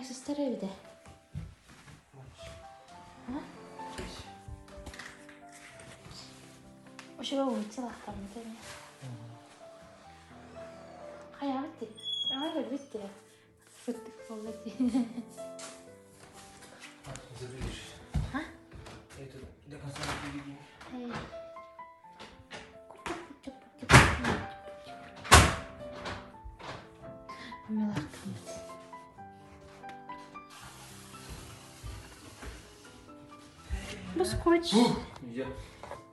Сыстар эбитэ. Ошо улицалахтаммыт эми. Хайаабыт дии? Аҕай көрбүт дии. Сыттык буолла дии. Заберешь. А? Это до конца не переведи. Милахтаммыт. Бу скотч.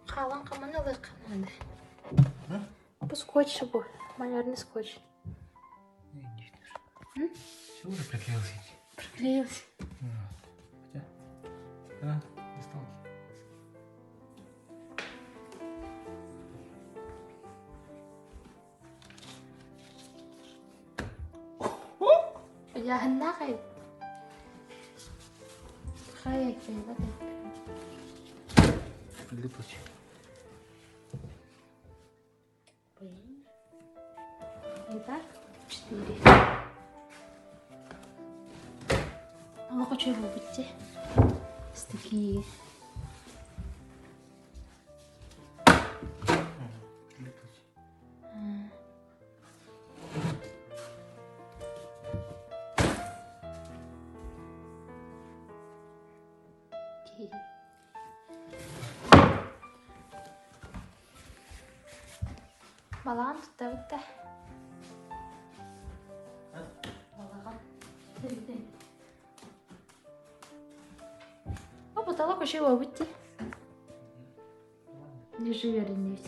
Хаалан хаман ылыахха наада. Бу скотч бу. Малярный скотч. Все уже приклеился. Приклеился. Хотя, а, достал. Ыйааһыннаах эбит. Хайа кэлбэт Глупость. Итак, четыре. Олох үчүгэй буолбут дии. Такие. Балаҕан туттабыт да? Балаҕан. О, потолок еще буолбут дии. Лежи үөрэннибит.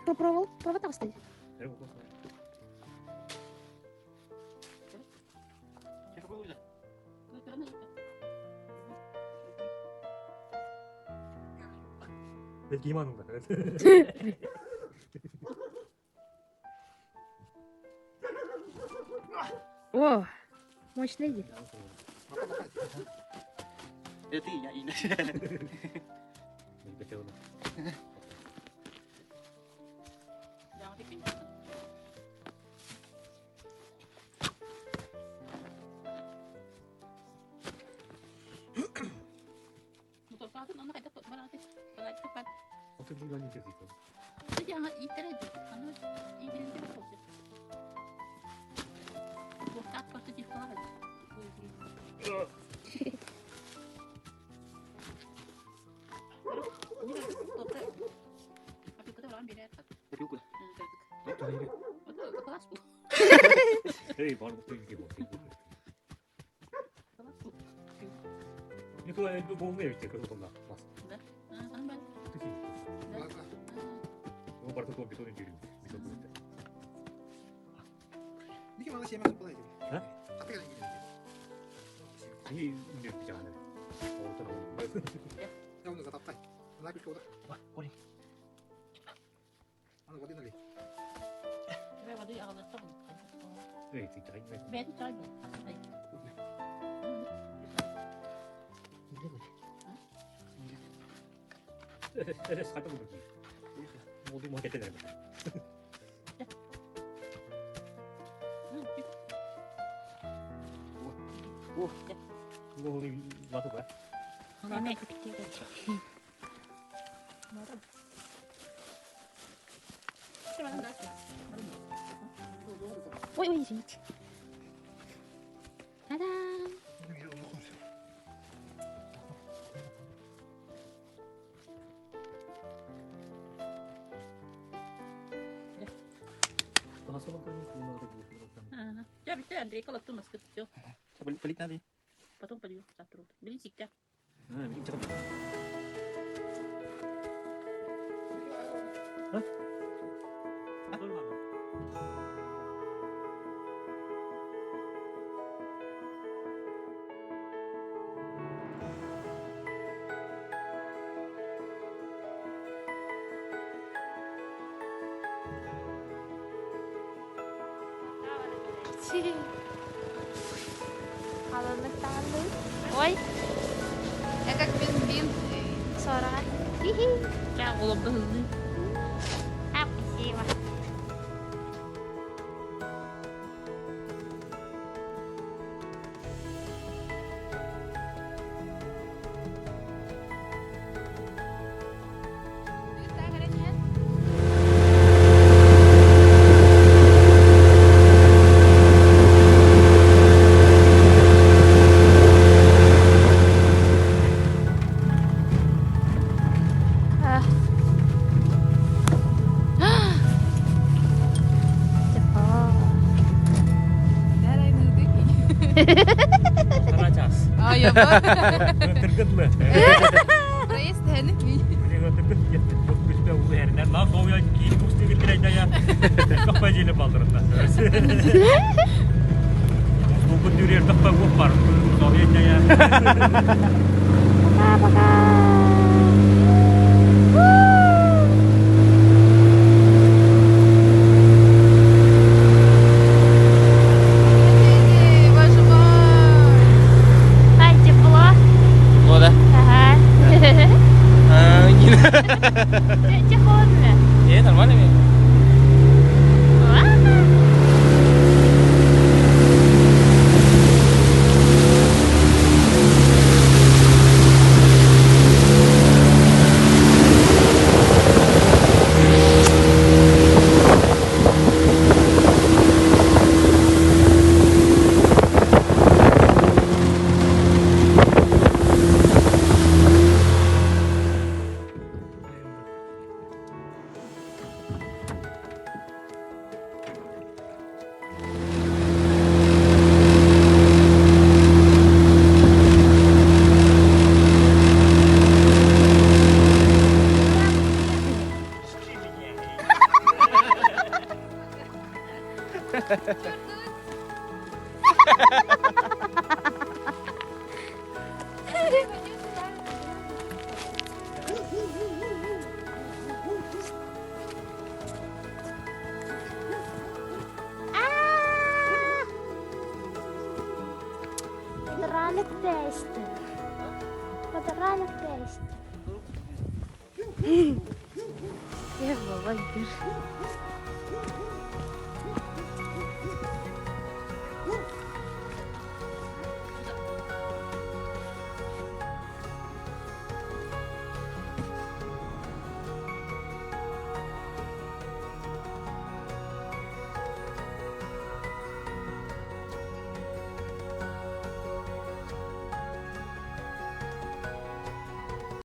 Попробовал? Провод таҕыстый? О, мощный дии. Это я и Ой, ой, извините. Та-дам! Я бите Андрейка латту маскыт все. Balik natin. Потом полью завтра утром. Бери сиктя. Халыннык таҕынныы. Ой, Я как бин-бин. сораҕа. Хи-хи. Я голубы. А, спасибо. А. Тепло. Taracağız. А, я бар. Тыргытлы. Проезд хәнек. Пока-пока. Боже мой. Ай, тепло. О, да? Ага. А, не. Тебе холодно? Не, нормально мне. А. Подрали тесты. Подрали тесты. Я балагир.